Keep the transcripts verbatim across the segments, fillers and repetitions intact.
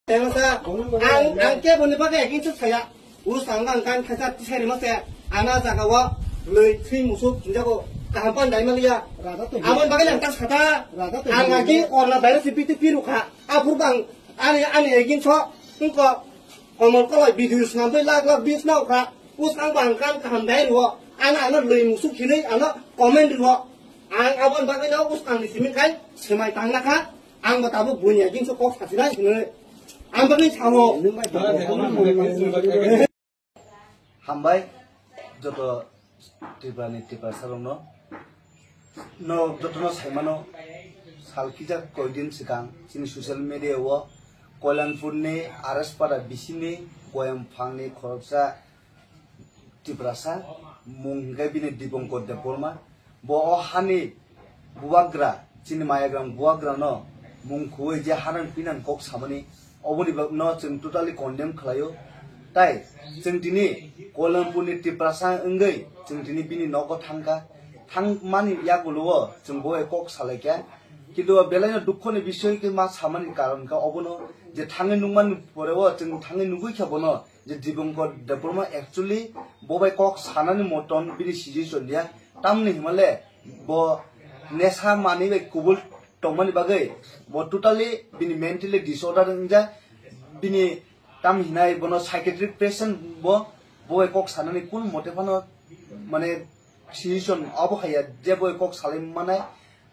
Tengsa, ang, ang kebo ni bagwi against saya. Us ang bang kan khaisa tisari mase, ana jaga o lwi thwi musuk hinjago kaham pan dai maliya. Amon bagwi lang ta sata. Ang agi korna dai si B T P rukha. Aphur bang ani, ani against so, tungko komol koloi video snam bai lak lak bis na ukha. Us ang bang kan kaham dai ruo. Ana, ana lwi musuk hinwi ano comment ruo. Ang abon bagwi no us ang ni simi kai semai tang na kha. Ang bo tabuk buini against so kok sasinai hinwi. Ang bagwi sao. Hambai, joto Tripura ni Tiprasa rokno, no jotono saimano, sal kisa koidin swkang chini social media o Koilanpur ni R S Para bisini Koyamphang ni khoroksa Tiprasa, mung hwnkhe bini Dipankar Debbarma. Bo o hani bubagra, chini mayagrang bubagrano mung khugwi je hanang pinang kok samani, oboni bagno chwng totally condemn khlaio. Tai chwng tini Koilanpurni Tiprasa wngwi chwng tini bini nogo thangkha. Thangmani yagulo o chwng bo bai kok salaikha. Kintu o belaino dukhoni bisoy khe ma samani karon kha obono je thangwi nukmani pore o chwng thangwi nugwi kha bono je Dipankar Debbarma actually bo bai kok sanani moton bini situation ya. Tamni himale bo nesa manwi bai kubul tongmani bagwi bo totally bini mentally disorder wngjak. Bini tam hinai bono psychiatric patient bo, bo bai kok sanani kun mote phano mane decision abo haya je bo bai kok salai manai.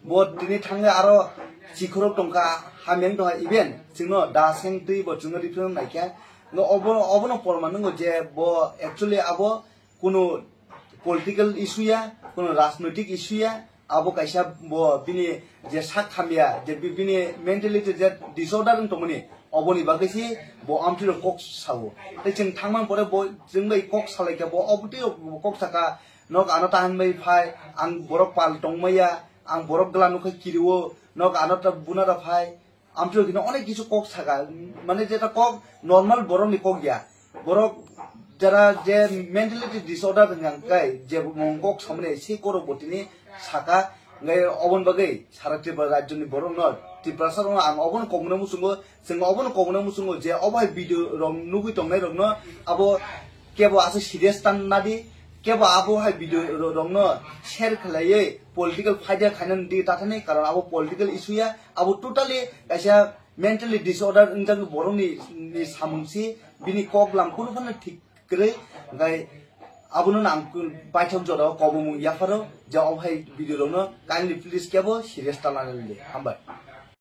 Bo tini thangwi aro chikhorok tongkha, hamyang tongkha, even chwngno da seng twi bo chwngno represent naikha. No obo, obono porman wngo je bo actually abo kunu political issue ya, kunu rajnoitik issue ya, abo kaisa bo bini je sak hamya, je bi-, bini mentality je disorder wng tongmani, oboni bagwi se bo amtwi rok kok sao. Tei chwng thangmani pore bo chwng bai kok salaikha, bo obotwi rok bo kok saka, nok ano tahan bai phai, ang borok pal tongmaya, ang borok gla nukha kirio, nok ano ta buna da phai. Amtwi hino onek kisu kok saka, mane jeta kok normal borok ni kok ya. Borok jara je mentality disorder hwnka kai, je mung kok samani se korok bo tini saka, ngai obon bagwi sara Tripura rajyo ni borok no, Tiprasa rok no ang obono kokmano muchungo, chwng obono kokmano muchungo je obo hai video rok nugwi tongnai rok no abo kebo aswk serious tan nadi, kebo abo hai video ro-, rokno share khlaiwi political phaida khainani di tathani, karon abo political issue ya, abo totally kaisa mentally disorder wngjak borokni, ni samung si, bini kok lam kunu phano thik kwrwi, hwnkhe abono ang paithak jora o kobomung yapharo je obo hai video rokno kindly please kebo serious ta lanani di. Hambai.